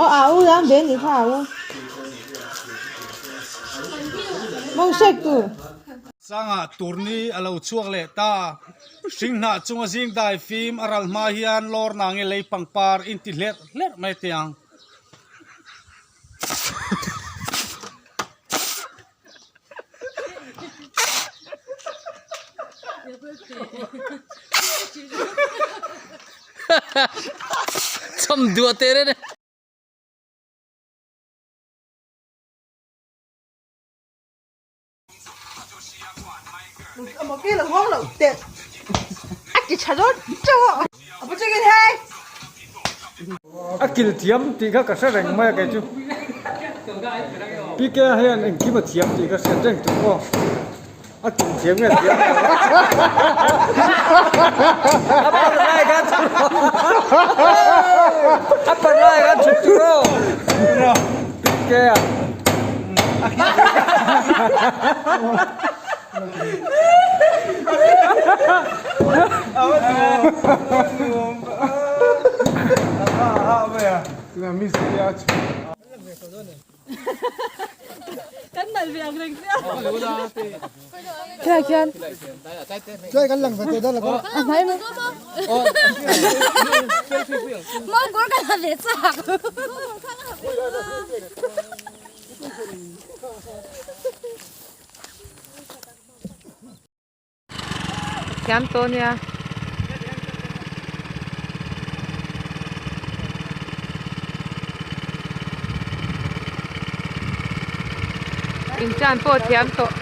Aw a u dang ve ni kha a u. Mawng sek tur. Sangah turni a lo chhuak leh ta. Hringhnah chunga zing dai fim a ral hma hian lawr nange lei pangpar inti hlerh hlerh mai teh ang. Cham duah teh reng e. A kil thiam tih kha ka hre reng mai a kei chu PK hian engkim a thiam tih ka hriat reng tawh maw a kil thiam nge thiam lo A par lai khan a par lai khan chhuk tur aw PK a Khilai khian Thiam tawh nia. Intan pawh thiam tawh.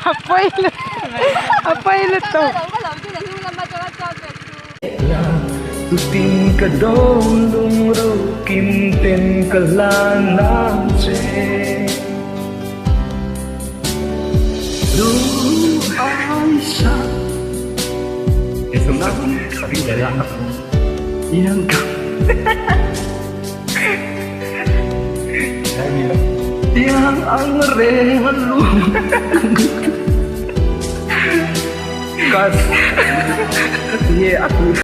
A pawi a pawi lutuk. Tutin ka dawn lungruh kim ten ka hlan ang che Duh ai sa Yang ka Yang ang reng lu Kas Nge aku.